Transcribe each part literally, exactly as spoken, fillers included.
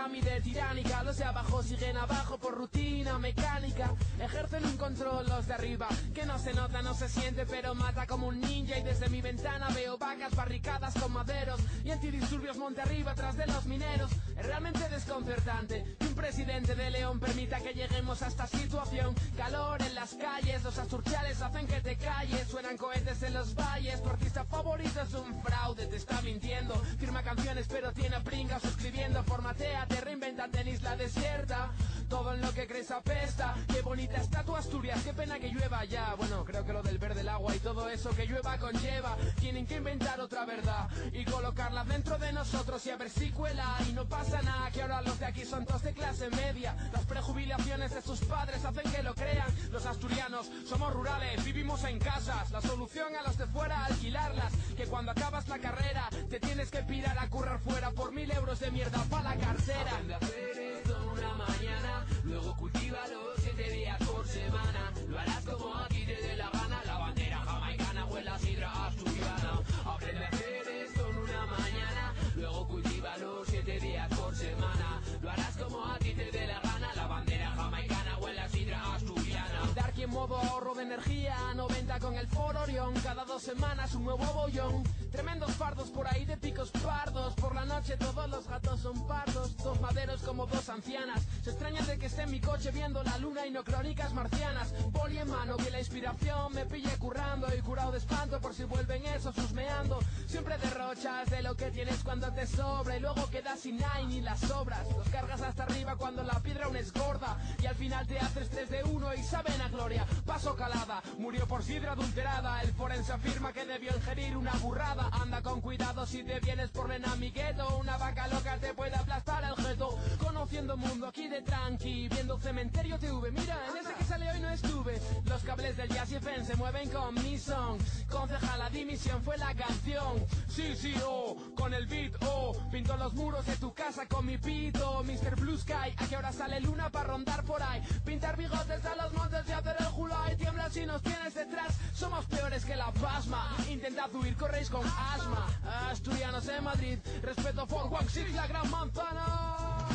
pirámide tiránica, los de abajo siguen abajo por rutina mecánica. Ejercen un control los de arriba que no se nota, no se siente, pero mata como un ninja. Y desde mi ventana veo vacas barricadas con maderos y antidisturbios monte arriba tras de los mineros. Es realmente desconcertante que un presidente de León permita que lleguemos a esta situación. Calor en las calles, los asturchales hacen que te calles. Suenan cohetes en los valles, tu artista favorito es un fraude, te está mintiendo. Firma canciones pero tiene pringas escribiendo. Formateate, reinventate en isla desierta. Todo en lo que crees apesta. Qué bonita está tu Asturias, qué pena que llueva ya. Bueno, creo que lo del verde, el agua y todo eso que llueva conlleva. Tienen que inventar otra verdad y colocarla dentro de nosotros y a ver si cuela. Y no pasa nada, que ahora los de aquí son todos de clase media. Las prejubilaciones de sus padres hacen que lo crean. Los asturianos somos rurales, vivimos en casas. La solución a los de fuera, alquilarlas. Que cuando acabas la carrera te tienes que pirar a currar fuera por mil euros de mierda pa la cartera. Aprende a hacer esto en una mañana, luego cultívalo siete días por semana. Lo harás como a ti te dé la gana. La bandera jamaicana o en la sidra asturiana. Aprende a hacer esto en una mañana, luego cultívalo siete días por semana. Lo harás como a ti te dé la gana. La bandera jamaicana o en la sidra asturiana. Dark en modo ahorro de energía, noventa con el Ford Orion. Cada dos semanas un nuevo bollón. Tremendos fardos por ahí de picos pardos. Por la noche todos los gatos son pardos. Dos maderos como dos ancianas. Se extrañan de que esté en mi coche viendo la luna y no crónicas marcianas. Boli en mano, que la inspiración me pille currando y curado de espanto por si vuelven esos husmeando. Siempre derrochas de lo que tienes cuando te sobra y luego quedas sin nada ni las obras. Los cargas hasta arriba cuando la piedra aún es gorda y al final te haces tres de uno y saben a gloria. Paso calada, murió por sidra adulterada. El forense afirma que debió ingerir una burrada. Anda con cuidado si te vienes por Lenamigueto. Una vaca loca te puede aplastar el jeto. Conociendo mundo aquí de tranqui, viendo Cementerio T V. Mira, en ese que sale hoy no estuve. Los cables del Jazz F M se mueven con mi son. Concejal, la dimisión fue la canción. Sí, sí, oh, con el beat, oh. Pinto los muros de tu casa con mi pito. Mister Blue Sky, ¿a qué hora sale luna pa rondar por ahí? Pintar bigotes a los montes y hacer el July. Tiembla si nos tienes detrás, somos peores que la pasma. Intentad huir, corréis con asma. Asturianos en Madrid, respeto for One Six, la gran manzana.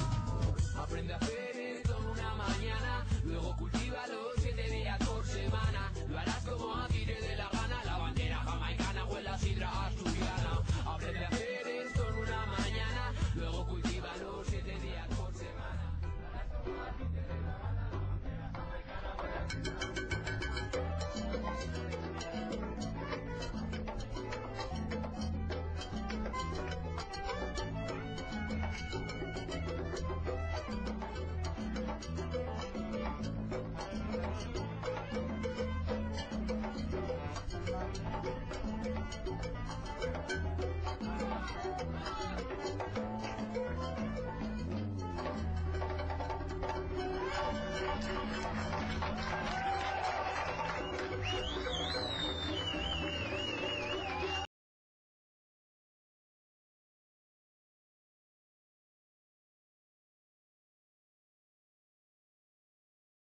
Aprende a hacer esto en una mañana, luego cultívalo siete días por semana. Lo harás como a ti te dé la gana. La bandera jamaicana o en la sidra asturiana. Aprende a hacer esto en una mañana, luego cultívalo siete días por semana. Lo harás como a ti te dé la gana. La bandera jamaicana o en la sidra asturiana.